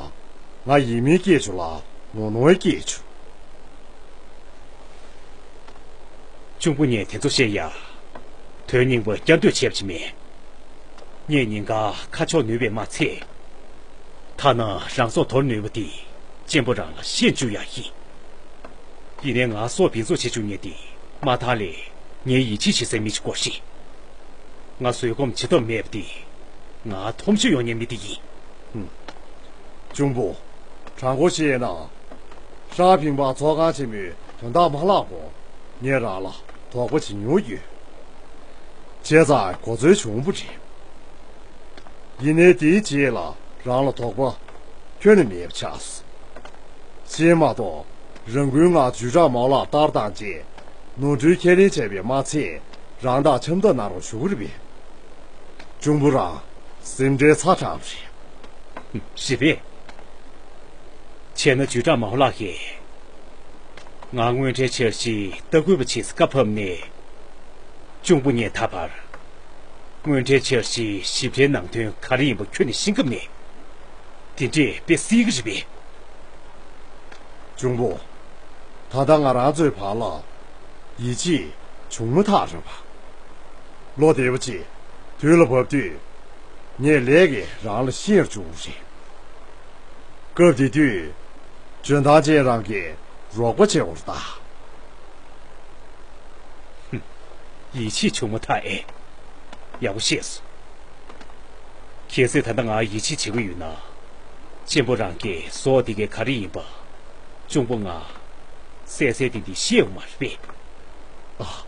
ང་ཡིད་མི་སྐྱེས་བྱུང་ལ་ངོ་གནོང་སྐྱེས་བྱུང་། གཅུང་པོ་ངས་དེ་ཚོ་བཤད་ཡ། དོན་སྙིང་པོ་བསྐྱར་ཟློས་བྱས་པ་ཅིག་མེད། ངས་ཉིན་གང་ཁ་ཕྱོགས་ནུས་པས་མ་ཚད། ཐ་ན་རང་སྲོག་དོར་ནུས་པ་དེ་གཅེན་པོ་རང་ལ་ཤན་བཅུག་ཡ་ཡིན། ཡིན་ནའི་ང་སྲོག་སྦྱིན་སོགས་བྱེད་བཅུག་མཁན་དེ་མ་མཐའ་ལས་ངའི་ཡིད་ཆེས་བྱེད་སའི་མི་ཞིག་དགོས་ཤིང་། ང་བཟོད་སྒོམ་བྱེད་ཐབས་མེད་པ་དེ་ང་འཐོམ་བཅུག་ཡོང་མཁན་མི་དེ་ཡིན། ཧུམ། གཅུང་པོ། དྲང་པོ་བཤད་ན། ཧྲ་ཕིང་པ་ཚོགས་ཁང་ཆེན་མོའི་དོན་དག་མ་ལྷག་གོང་ངས་རང་ལ་དོགས་པ་བྱེད་མྱོང་ཡོད། བྱས་ཙང་གོ་འཛོལ་བྱུང་བ་རེད། ཡིན་ནའི་དེའི་རྗེས་ལ་རང་ལ་དོགས་པ་ཁྱོན་ནས་མེད་པ་ཆགས་སོང་། ཤེས་མ་གཏོགས་རང་འགུལ་ངང་ཇུས་ཀྲང་མའོ་ལགས་ལྟར་བཏང་རྗེས་ནོར་འཁྲུལ་ཁས་ལེན་བྱས་པས་མ་ཚད་རང་དང་འཆམ་ཐབས་གནང་རོགས་ཞུ་གི་རེད་པས། གཅུང་པོ་རང་སེམས་ཁྲལ་ཚ་དྲགས་པ་རེད། རེད་པས། བྱས་ན་ཇུས་ཀྲང་མའོ་ལགས་ཀྱིས་ང་དངོས་འབྲེལ་འཆར་གཞིའི་ལྟ་སྐུལ་བ་བྱེད་སའི་བཀའ་ཕབ་ནས། གཅུང་པོ་ངས་ད་བར་དངོས་འབྲེལ་འཆར་གཞིའི་ཞིབ་ཕྲའི་ནང་དོན་ག་རེ་ཡིན་པ་ཁྱོན་ནས་ཤེས་ཀྱི་མེད། དེ་འདྲས་དཔེ་སྲིད་ཀྱི་རེད་པས། གཅུང་པོ། ད་ལྟ་ང་རང་ཚོའི་བར་ལ་ཡིད་ཆེས་བྱུང་མ་ཐག་རེད་པ། ལོ་འདས་པ་ཅིག་དུས་ལ་བབ་དུས་ངས་ལས་ཀྱིས་རང་ལ་ཤེས་རྒྱུ་རེད། སྐབས་དེ་དུས་འཇོན་ཐང་ཅན་རང་གིས་རོགས་པ་བྱེད་འོར་ད། ཧུམ། ཡིད་ཆེས་བྱུང་མ་ཐག་ཨེ། ཡག་པོ་ཤེས་སོང་། གལ་སྲིད་ད་ལྟ་ང་ཡིད་ཆེས་བྱེད་ཀྱི་ཡོད་ན། གཅེན་པོ་རང་གིས་སྲོག་དེ་གའི་ག་རེ་ཡིན་པ། གཅུང་པོ་ང་། གསལ་གསལ་ཏིང་ཏིང་ཤེས་ཡོད་མ་རེད་པས། ཨ།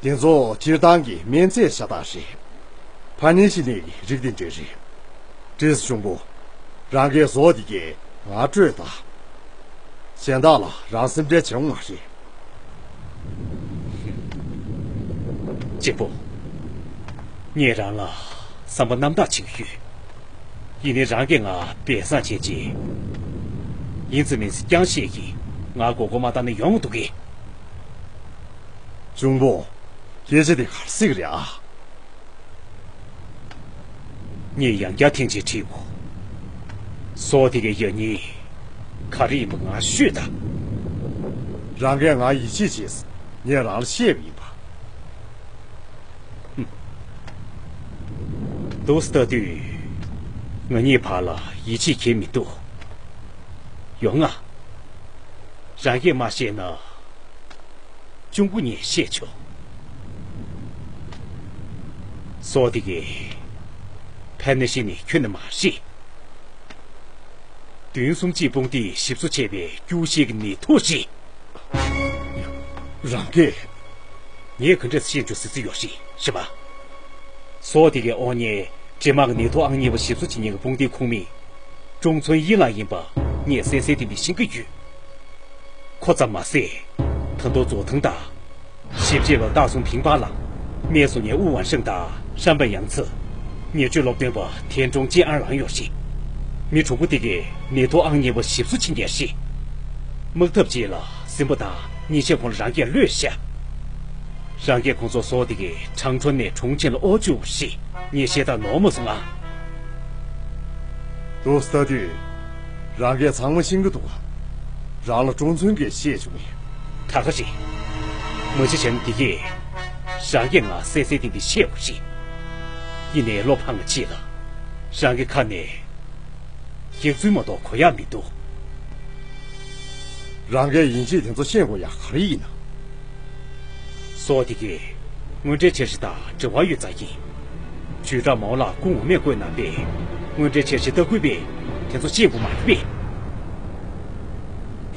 དེ་ཚོ་སྤྱིར་བཏང་གི་སྨན་རྫས་ཤ་སྟག་རེད། ཕ་ནི་ཤི་ནི་རིགས་དེ་འདྲ་རེད། བྲིས་གཞུང་པོ། རང་གིས་བཟོ་དེ་གས་ང་སྤྲོད་ད། གཞན་དག་ལ་རང་སེམས་ཁྲལ་བྱེད་འོང་མ་རེད། གཅེན་པོ། ངས་རང་ལ་བསམ་པ་རྣམ་དག་བྱེད་ཀྱི་ཡོད། ཡིན་ནའི་རང་གིས་ང་སྦས་གསང་བྱས་རྗེས། ཡིན་ཙམ་མིན་ཙམ་རྐྱང་བཤད་ཀྱིས་ང་མགོ་སྐོར་མ་བཏང་ན་ཡོང་འདུག་གས། གཅུང་པོ། སྐད་ཆ་དེ་ག་རེ་ཟེར་གི་རེད་ཨ། ངས་ཡང་བསྐྱར་ཐེངས་གཅིག་དྲིས་འོ། སོ་དེ་གའི་ཡང་སྙིང་ག་རེ་ཡིན་པ་ང་ཤོད་ད། རང་གིས་ང་ཡིད་ཆེས་བྱས། ངས་རང་ལ་བཤད་པ་ཡིན་པ། འདུག་ལྟ་དུས། ང་གཉིས་བར་ལ་ཡིད་ཆེས་ཁེལ་མི་འདུག་ཡོང་ང་། རང་གིས་མ་བཤད་ན། གཅུང་པོ་ངས་བཤད་ཆོག་སོ་དེ་གས། ཕན་ནི་ཤི་ནི་ཁྱོན་ནས་མ་ཤི། བདུན་གསུམ་གཅིག་དཔུང་སྡེས་ཞིབ་བཟོ་བྱས་པའི་སྐྱུར་ཤེལ་གྱི་ནད་ཐོག་ཅིག་རང་གིས། ངས་ག་འདྲས་ཤེས་རྒྱུ་སྲིད་ཡོད་ཤི་ཤི་བ། སོ་དེ་གའི་ཨོ་ཉེ་འདྲེ་དམག་གི་ནད་ཐོག་ཨང་གཉིས་པ་ཞིབ་བཟོ་བྱེད་མཁན་གྱི་དཔུང་སྡེའི་ཁོངས་མི། ཀྲུང་ཚོན་དབྱིན་ལགས་ཡིན་པ་ངས་གསལ་གསལ་ཏན་ཏན་ཤེས་ཀྱི་ཡོད། ཁོ་ཙམ་མ་ཟད། ད་དུང་ཙོ་ཐང་དང་། ཞིབ་དཔྱད་པ་ཏཱ་སུང་ཕིང་པ་ལགས། སྨན་བཟོ་མཁན་ཨུ་ཝན་ཧྲེང་དང་ཧྲན་པ་ཡང་ཚི། ཉེར་སྤྱོད་སློབ་སྟོན་པ་ཐན་ཀྲུང་ཅིན་ཨན་རང་ཡོད་ཤི། མི་དྲུག་པོ་དེ་གས་ནད་ཐོག་ཨང་གཉིས་པ་ཞིབ་བཟོ་བྱེད་མཁན་ཤི། དམག་འཐབ་རྗེས་ལ་སྲིན་པོ་དང་ཉེས་ཆད་ཁོང་ལ་རང་སྐད་གློད་ཤག་རང་སྐད་ཁོང་ཚོ་སོ་དེ་གས་ཁྲང་ཁྲོན་ནས་གྲོང་ཁྱེར་ལ་ཨོ་བཅུག་ཤི། ངས་བཤད་སྟངས་ནོར་མ་སོང་ང་། འདུག་ལྟ་དུས། རང་སྐད་ཚང་མ་ཤེས་ཀྱི་འདུག་ག་རང་ལ་ཀྲུང་ཚུན་གྱིས་བཤད་བྱུང་ངས། ད་ག་རེད། མ་གཞི་བྱས་ན་འདི་གས། རང་གིས་ང་གསལ་གསལ་ཏན་ཏན་བཤད་དགོས་ཤི། ཡིན་ནའི་བློ་ཕངས་ཅིག་ལ། རང་གི་ཁ་ནས། ཡིག་ཚུལ་མ་གཏོགས་གོ་ཡག་མི་འདུག་རང་གིས་ཡིན་གཅིག་དེ་ཚོ་ཤེས་དགོས་ཡག་ག་རེ་ཡིན་ན། སོ་དེ་གས། དངོས་འབྲེལ་འཆར་གཞི་དང་འབྲེལ་བ་ཡོད་ཙང་ཡིན། ཇུས་ཀྲང་མའོ་ལགས་སྐུ་ངོ་མས་བཀོད་གནང་པས། དངོས་འབྲེལ་འཆར་གཞི་ལྟ་སྐུལ་པས། དེ་ཚོ་ཤེས་དགོས་མ་རེད་པས།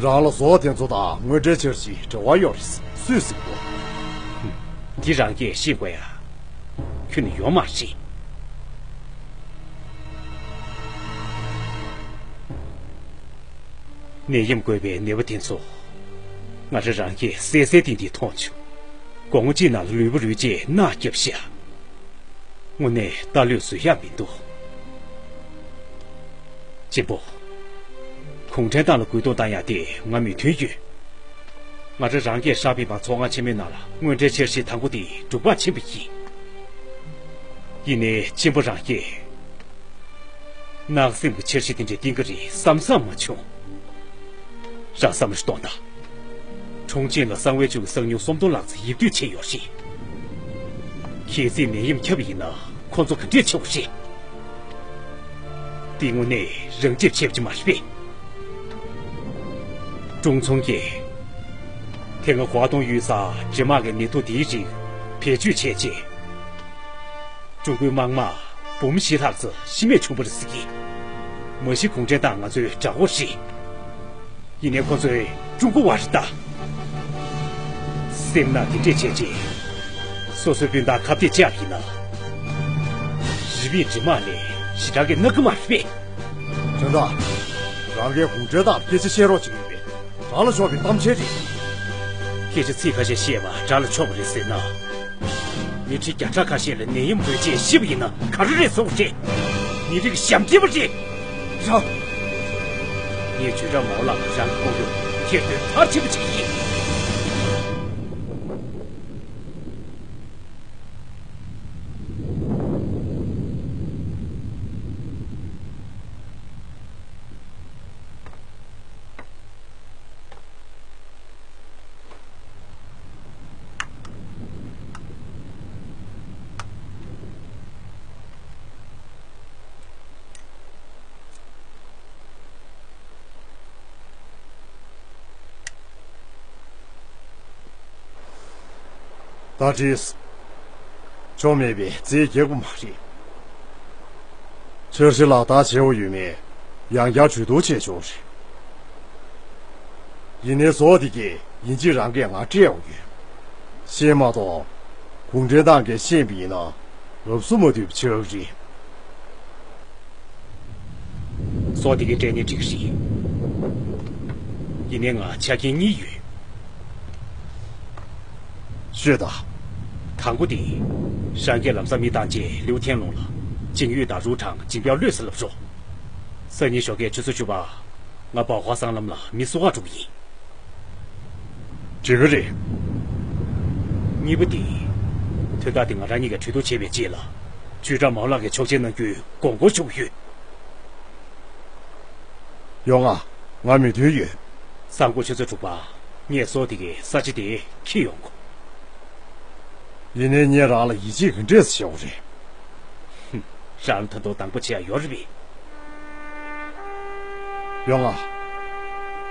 རང་ལ་བཟོ་དེ་ཚོ་དང་དངོས་འབྲེལ་འཆར་གཞི་འབྲེལ་བ་ཡོད་རེད་སུས་ཟེར་གོ། འདི་རང་གིས་ཤེས་དགོས་ཡ། ཁྱོན་ནས་ཡོད་མ་རེད། ནད་ཡམས་འགོས་པའི་ནད་པ་དེ་ཚོ། ང་རང་རང་གིས་གསལ་གསལ་ཏན་ཏན་མཐོང་བྱུང་། དགོང་མོ་གཅིག་ནང་ལ་ལུས་པོ་རུལ་རྗེས་མནར་བརྒྱབ་ཤག་དངོས་གནས་རྟ་ལུས་བཟོད་ཡག་མི་འདུག་གཅེན་པོ། གུང་ཁྲན་ཏང་ལ་རྒོལ་རྡུང་བཏང་ཡག་དེ་ང་མོས་མཐུན་ཡོད། ང་རང་རང་གིས་ཧྲ་པི་པ་ཚོགས་ཁང་ཆེན་མོའི་ནང་ལ་དངོས་འབྲེལ་འཆར་གཞི་དང་པོ་དེ་འགྲུབ་པ་ཕྱིན་པ་ཡིན། ཡིན་ནའི་གཅེན་པོ་རང་གིས། ནག་སེམས་ཀྱི་འཆར་གཞི་དེ་འདྲའི་བཏིང་གི་རེད་བསམ་བསམ་མ་བྱུང་། རང་བསམ་བློ་ཞིག་གཏོང་དང་། ཁྲུང་ཆིང་ལ་གསང་བའི་ཆུ་གི་གསང་ཉུལ་སུམ་སྟོང་ལྷག་ཙམ་ཡིབ་སྡོད་བྱས་ཡོད་རེད། གལ་སྲིད་ནད་ཡམས་ཁྱབ་པ་ཡིན་ན་ཁོ་ཚོ་ག་འདྲས་བྱེད་དགོས་རེད། འདི་དངོས་གནས་རང་ཁྱབ་བྱས་པ་ཅིག་མ་རེད་པས། ཀྲུང་ཚུང་གིས། དེ་སྔ་གོ་ཏུང་ཡུལ་ས་འདྲེ་དམག་གི་ནད་དུག་འདིའི་རིགས་བེད་སྤྱོད་བྱས་རྗེས། ཀྲུང་གོའི་དམག་དམག་འབུམ་བཞི་ལྷག་ཙམ་ཤི་རྨས་བྱུང་བ་རེད་ཟེར་གི། མ་གཞི་གུང་ཁྲན་ཏང་ང་ཚོའི་དགྲ་བོ་རེད། ཡིན་ནའི་ཁོ་ཚོས་ཀྲུང་གོ་བ་རེད་ད། སེམས་ནག་དེ་འདྲས་བྱས་རྗེས། སོ་སོའི་སྤུན་ཟླ་ཁ་གཏད་བཅག་ཡིན་ན། རི་པིན་འདྲེ་དམག་ལས་ཞེ་དྲག་གི་ནག་གི་མ་རེད་པས། དོན་དག་རང་གིས་གུང་ཁྲན་ཏང་ལ་སྐད་ཆ་བཤད་རོགས་བྱེད་ཀྱི་ཡོད་པས། རང་ལ་ཕྱོགས་པའི་གཏམ་འཆལ་རེད། སྐད་ཆ་ཚིག་ཁ་ཤས་བཤད་པ་དགྲ་ལ་ཕྱོགས་པ་རེད་ཟེར་ན། མི་ཁྲི་བརྒྱ་ཕྲག་ཁ་ཤས་ལ་ནད་ཡམས་འགོས་རྗེས་ཤི་བ་ཡིན་ན་ག་རེ་རེད་བཟོ་དགོས་རེད། མི་རིགས་ཞབས་འདྲེན་པ་རེད། རང་། ངས་ཇུས་ཀྲང་མའོ་ལགས་ལ་རང་གི་ལྐོག་གཡོ་ཁྱེར་དོན་མཐར་ཕྱིན་པ་བྱེད་ཀྱི་ཡིན། ད་བྲིས། ཆོ་མེད་པའི་རྩིས་རྒྱག་པ་མ་རེད། འཆར་གཞི་ལག་བསྟར་བྱེད་འོ་ཡོད་མེད་ཡང་བསྐྱར་གྲོས་བསྡུར་བྱས་ཆོག་རེད། ཡིན་ནའི་བཟོ་དེ་གས་ཡིན་གཅིག་རང་གིས་ང་སྤྲད་འོ་ཡོད། ཤེས་མ་གཏོགས། གུང་ཁྲན་ཏང་གིས་ཤེས་པ་ཡིན་ན་ལབ་སུ་མ་ཐུབ་ཆགས་རེད། སོགས་དེ་གའི་སྤྲད་ནའི་འགྲིག་གི་རེད། ཡིན་ནའི་ང་ཆ་རྐྱེན་གཉིས་ཡོད། ཤོད་དང་། དང་པོ་དེ། ཧྲང་གིས་ལམ་སང་མི་བཏང་རྗེས་ལིའུ་ཐེན་ལུང་ལ་ཅིང་ཡུས་དང་རུའུ་ཁྲང་ཇིང་པའོ་བློས་ཟིན་ལབ་རོགས། སང་ཉིན་ཞོགས་ཀས་ཆུ་ཚོད་བཅུ་པ། ང་པའོ་ཧྭ་སྲང་ལམ་ལ་མི་བསུ་བར་འགྲོ་གི་ཡིན། འགྲིག་གི་རེད། གཉིས་པ་དེ། དོན་དག་དེ་ང་རང་གཉིས་ཀས་གྲོས་བསྡུར་བྱས་པའི་རྗེས་ལ། ཅུས་ཀྲང་མའོ་ལགས་ཀྱིས་ཆོག་མཆན་གནང་རྒྱུའི་དགོངས་སྐོར་ཞུ་གི་ཡོད། ཡོང་ང་། ང་མོས་མཐུན་ཡོད། སང་དགོང་ཆུ་ཚོད་དྲུག་པ། ངས་སོགས་དེ་གའི་ས་ཆ་དེ་འཁྱེར་ཡོང་གོ། ཡིན་ནའི་ངས་རང་ལ་ཡིད་ཆེས་ག་འདྲས་བྱེད་དགོས་རེད། ཧུམ། རང་ད་དུང་དང་པོ་བྱེད་ཡ་ཡོད་རེད་པས། ཡོང་ང་།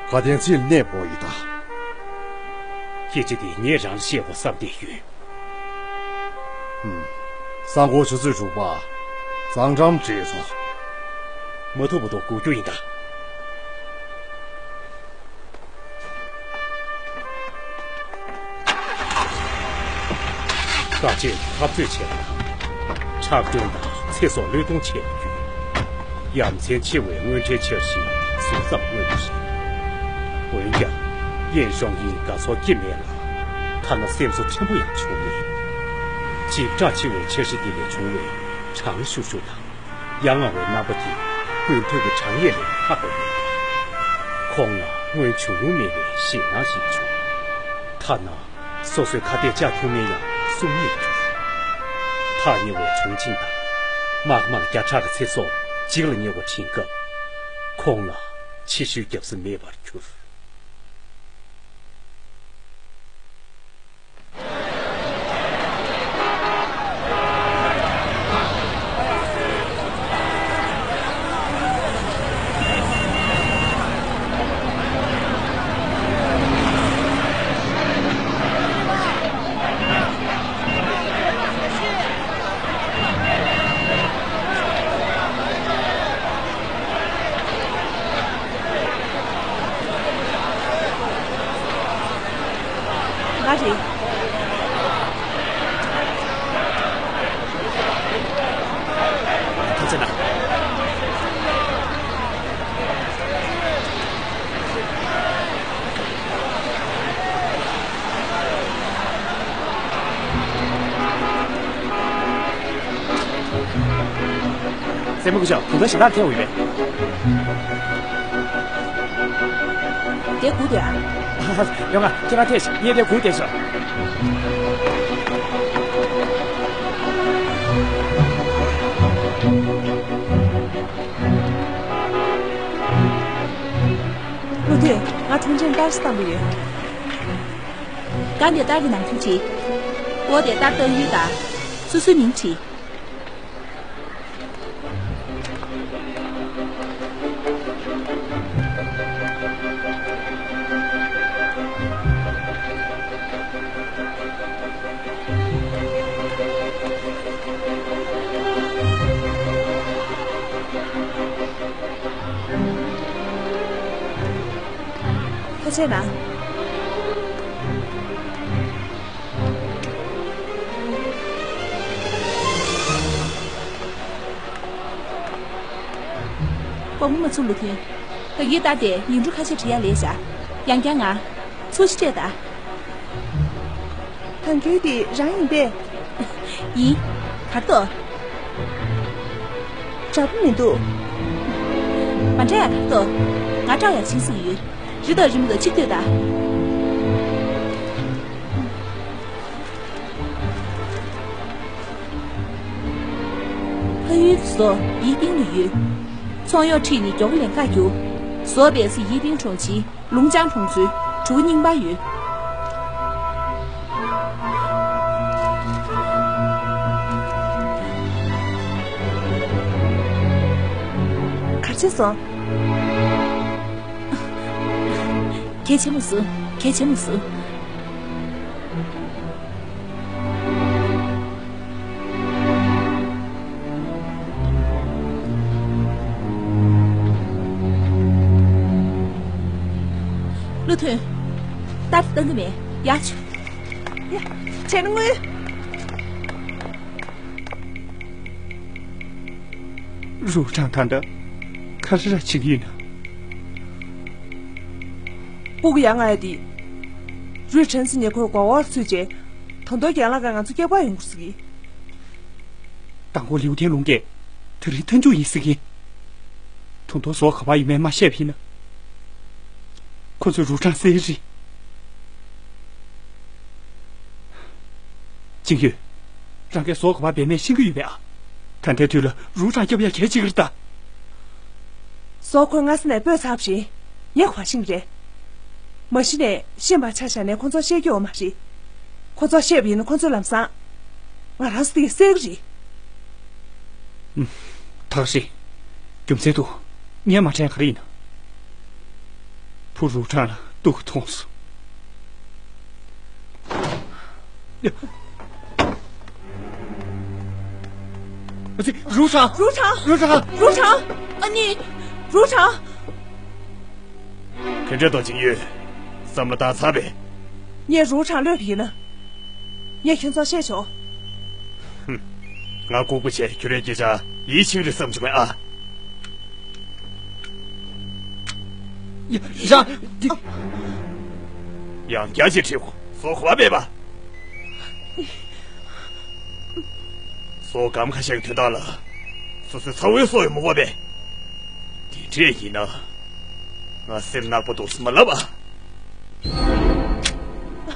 དགའ་ལྡན་ཚེ་ལ་གནས་སྤོ་ཡི་ད། སྐད་ཆ་དེ་ངས་རང་ལ་བཤད་དགོས་བསམ་བསྡད་ཡོད། ཧུམ། སང་དགོང་ཆུ་ཚོད་དྲུག་པ། གཙང་འགྲམ་བྲེལ་ཚོ། མ་ཐུབ་མ་ཐུབ་སྒུག་རྒྱུ་ཡིན་ད། དཀའ་སྤྱད་འཐབ་རྩོད་བྱས་པ་དང་། ཁྲག་དྲོན་དང་ཚེ་སྲོག་བློས་གཏོང་བྱས་པ་བརྒྱུད། ཡ་མཚན་ཆེ་བའི་དངོས་འབྲེལ་འཆར་གཞི་ཟུར་ཙམ་མངོན་པ་རེད། འོན་ཀྱང་། དབྱེན་ཞོག་གིན་དགའ་ཚོར་སྐྱེ་མེད་ལ། ཐ་ན་སེམས་གསོ་ཕྲན་བུ་ཡང་བྱུང་མེད། ལྗིད་དྲག་ཆེ་བའི་འཆར་གཞི་འདི་ལས་བྱུང་བའི་གྲང་ཤུར་ཤུར་དང་། ཡ་ང་བའི་རྣམ་པ་དེ་དགུན་དུས་ཀྱི་གྲང་ངར་ལས་ལྷག་པ་མེད། ཁོང་ལ་སྔོན་བྱུང་མྱོང་མེད་པའི་ཞེད་སྣང་ཞིག་བྱུང་། ཐ་ན་སོ་སོའི་ཁ་གཏད་བཅག་ཐུབ་མིན་ཡང་བསམ་ཡས་གྱུར། ཐག་ཉེ་བའི་གྲོང་ཆིང་དང་། དམག་དམངས་བརྒྱ་ཕྲག་གི་ཚེ་སྲོག་འཇིག་ལ་ཉེ་བར་ཕྱིན་སྐབས། ཁོང་ལ་ཕྱི་བཤོལ་རྒྱབ་ས་མེད་པར་གྱུར། ང་རེད། ཐུགས་རྗེ་གནང་། སྲས་མོ་སྐུ་ཞབས། གུང་ཐང་གཞན་དག་ཐེབས་ཡོད་པས། དེ་སྒུག་སྡོད་ཨ། ཡོང་ང་། ཁྱེད་རང་ཐེབས་ཤིག་ངས་དེ་སྒུག་བསྡད་ཤོག་བློ་མཐུན། ང་ཁྲུང་ཆེན་ཏར་ཞིག་བཏང་གི་ཡོད། གང་དེ་ཏར་གྱི་ནང་ཁུལ་བྲིས། འོ་དེ་ཏར་བཏང་ཡུལ་དང་། སོ་སོའི་མིང་བྲིས། ཐུགས་རྗེ་གནང་། དགོངས་པ་མ་ཚོམ་བློ་མཐུན། ད་གིན་ལྟར་དེ་ཡིག་འབྲུ་ཁ་ཤས་བྲི་ཡ་ལས་བཞག་ཡང་བསྐྱར་ང་། ཚུར་ཤི་སྤྲད་ད། ད་གིན་དེ་རང་ཡིན་པས། ཡིན། གར་ཏོ། དྲག་པོ་མི་འདུག་མ་འདྲ་ཡ་གར་ཏོ། ང་སྐྲག་ཡ་ཕྱིན་སྲིད་ཡོད། རི་དང་རི་མོ་དང་ཅིག་ལྟོས་དང་། ཕ་ཡུལ་དུ་བཟོ་ཡིག་སྟེང་དུ་ཡོད། ཚོང་གཡོག་ཁྲིད་ནས་མགྱོགས་ལེན་ཁ་རྒྱུག་བཟོ་པའི་སི་ཡིག་སྟེང་གྲོང་ཆེན་ལུང་ཅང་གྲོང་ཚོའི་གྲུ་རྙིང་པ་ཡོད། གར་ཆེ་སོང་། གལ་ཆེན་པོ་བཟོ། གལ་ཆེན་པོ་བཟོ། བློ་མཐུན། ཏར་བཏང་གི་མེད། ཡར་ཆུ། ཡ། བྱས་ན་དངུལ། རུ་ཁྲང་ད་འདྲ། ག་རེ་ར་བྱེད་ཀྱི་ཡིན་ན། སྤུ་གུ་ཡ་ང་ཡ་དེ། རུས་ཁྲེན་སི་ཉེ་ཁོའི་མགོ་བོར་ཚུད་རྗེས། ད་དུང་རྒན་ལགས་ཀྱིས་ང་ཚོ་སྐྱེལ་པ་ཡོང་དགོས་ཟེར་གི། མདང་དགོང་ལིའུ་ཐན་ལུང་གིས་དེ་རིང་མཐའ་མཇུག་ཡིན་ཟེར་གི། ད་དུང་ཟོག་ག་པར་ཡོད་མེད་མ་ཤེས་པ་ཡིན་ན། ཁོ་ཚོས་རུ་ཁྲང་བསད་རེད། ཅིང་ཡོན། རང་གིས་ཟོག་ག་པར་སྦས་མེད་ཤེས་ཀྱི་ཡོད་པས་ཨ། ད་ལྟའི་དུས་ལ་རུ་ཁྲང་སྐྱོབ་ཡ་གལ་ཆེ་གི་རེད་ད། ཟོག་ཁོས་སྔ་ས་ནས་སྤོས་ཚར་བ་རེད། ངས་ག་པར་ཤེས་ཀྱི་རེད། མ་གཞི་ནས་ཤེས་པ་ཆ་བཞག་ནས་ཁོ་ཚོར་བཤད་རྒྱུ་ཡོད་མ་རེད། ཁོ་ཚོར་བཤད་པ་ཡིན་ན་ཁོ་ཚོས་ལམ་སང་ང་རང་ཚོ་དེ་གས་བསད་ཀྱི་རེད། ཨུམ། ཐག་རིང་། རྒྱུ་མཚན་འདུག་ངས་མ་དྲན་ག་རེ་ཡིན་ན། བུ་རུ་ཁྲང་ལ་སྡུག་གི་མཐོང་སོང་། ཨ་ཙི། རུ་ཁྲང་། རུ་ཁྲང་། རུ་ཁྲང་། རུ་ཁྲང་། ཨ་ནི། རུ་ཁྲང་། ག་འདྲ་འདུག་ཅིང་ཡོན། བསམ་བློ་བཏང་ཚར་བས། ངས་རུ་ཁྲང་གློད་པ་ཡིན་ན། ངས་ཁྱེད་ཚོར་བཤད་ཆོག་ཧུམ། ང་ལྐུགས་པ་བྱས་ཁྱོད་རའི་སྐད་ཆ་ཡིད་ཆེས་རེད་བསམ་བྱུང་བས་ཨ། ཡ། རང་། འདི། ཡང་བསྐྱར་ཅིག་དྲིས་གོ། ཟོག་ག་པར་སྦས་པ། ཟོག་སྒམ་ཁ་ཤས་ཀྱི་དོན་དག་ལ། སོ་སོའི་ཚ་བོའི་སྲོག་ཡང་མ་དགོས་པས། དེ་འདྲས་ཡིན་ན། ང་སེམས་ནག་པོ་འདུག་སེ་མ་ལབ་ཨ།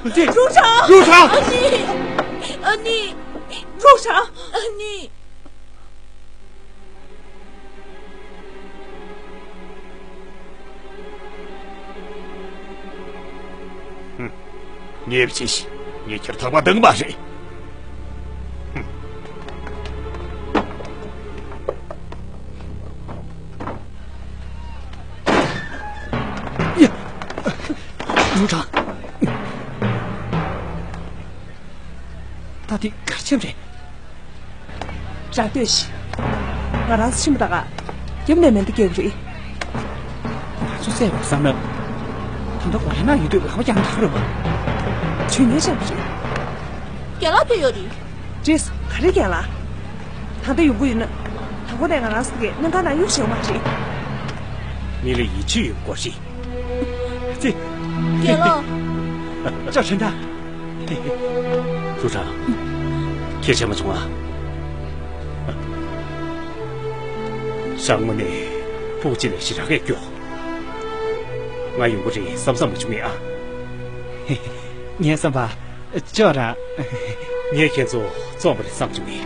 རུ་ཁྲང་། རུ་ཁྲང་། ཨ་ནི། ཨ་ནི། རུ་ཁྲང་། ཨ་ནི། ངས་བྱས་ཤིག་ངས་ཁྱེད་ཐག་པ་འདང་མ་རེད། ཡ། རུ་ཁྲང་། ད་དེ་གར་ཕྱིན་རེད། ར་ལྟོས་ཤིག་ང་རང་ཚོ་ཕྱིན་པ་ད་ག་རྒྱབ་ནས་མེ་མདའ་རྒྱག་གི་རེད། ང་ཚོ་བསད་པ་བསམ་ན། ད་ལྟ་གོ་ལའི་ནང་ཡོད་དུས་ལག་པ་བརྐྱངས་ཐག་རེད་པ། ཇུས་ངན་བཤད་པ་རེད། རྒན་ལགས་ཕེབས་ཡོད་རེད། རེད། ག་རེ་རྒན་ལགས། ད་ལྟ་ཡོང་གི་ཡོད་ན། དང་པོ་ནས་ང་རང་ཚོ་གི་གནས་ཁང་ནང་གཡུག་བཞག་མ་རེད། མི་ལ་ཡིད་ཆེས་ཡོད་དགོས་རེད། ཙི། རྒན་ལགས། ཅོ་ཁྲེན་ཏང་། རུ་ཁྲང་། ཁྱེད་བྱས་མ་བྱུང་ཨ། ཞང་དངོས་གནས་ཕུགས་གཅིག་ལ་ཞེ་དྲག་གས་སྐྱོ། ང་ཡོང་གི་རེད་བསམ་བསམ་མ་བྱུང་ངས་ཨ། ངས་བསམ་པ། ཅོ་ར། ངས་ཁྱེད་ཚོ་བཙོང་བ་རེད་བསམ་བྱུང་ངས།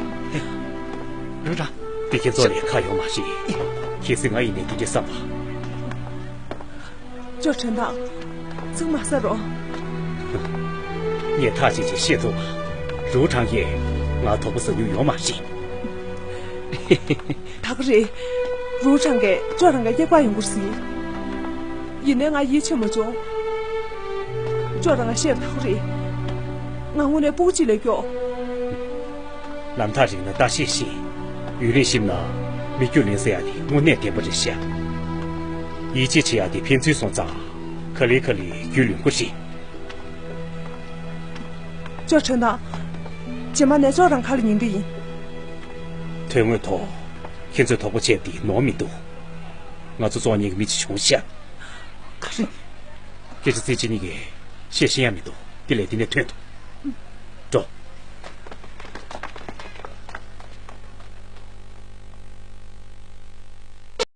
རུ་ཁྲང་། དེ་ཁྱེད་ཚོ་ལས་ཁ་ཡོང་མ་ཤེས། གལ་སྲིད་ང་ཡིན་ནའི་དེ་འདྲས་བསམ་པ། ཅོ་ཁྲེན་ཏང་། ཚིག་མ་ཟ་རོགས། ངས་ཐག་བཅད་ཅིང་བཤད་ཐུབ་པ། རུ་ཁྲང་གིས་ང་དོགས་པ་ཟ་རྒྱུ་ཡོད་མ་རེད། ད་ག་རེད། རུ་ཁྲང་གིས་ཅོ་རང་གི་སྐྱེ་བ་ཡོང་ཁུར་ཟིན། ཡིན་ནའི་ང་ཡིད་ཆེས་མ་བྱུང་། ཅོ་རང་ང་བཤད་པ་ད་ག་རེད། ང་དངོས་གནས་སྤུ་གུ་གཅིག་ལས་སྐྱོ། ལམ་ཐག་རིང་ན་རྟ་ཤེད་ཤེད། ཡུན་རིང་གཤིབས་ན་མི་རྒྱུ་ལེན་ཟེར་ཡ་དེ་དངོས་གནས་བདེན་པ་རེད་ཤག་ཡིད་ཆེས་བྱེད་ཡ་དེ་ཕན་ཚུན་སོང་ཙང་ག་ལེ་ག་ལེ་རྒྱུས་ལོན་དགོས་རེད། ཅོ་ཁྲེན་ཏང་། རྗེས་མ་ནས་ཅོ་རང་ཁ་ལ་ཉན་གི་ཡིན། དོན་དངོས་ཐོག་ཁྱེད་ཚོས་དོགས་པ་བྱས་པ་དེ་ནོར་མི་འདུག་ང་ཚོ་བཙོང་མཁན་གྱི་མི་ཅིག་བྱུང་ཤག་ག་རེ། སྐད་ཆ་ཚིག་གཅིག་གཉིས་ཀྱིས་བཤད་ཤེས་ཡ་མི་འདུག་དེ་ལས་འདི་ནས་ཐོན་ཐུབ། འགྲོ།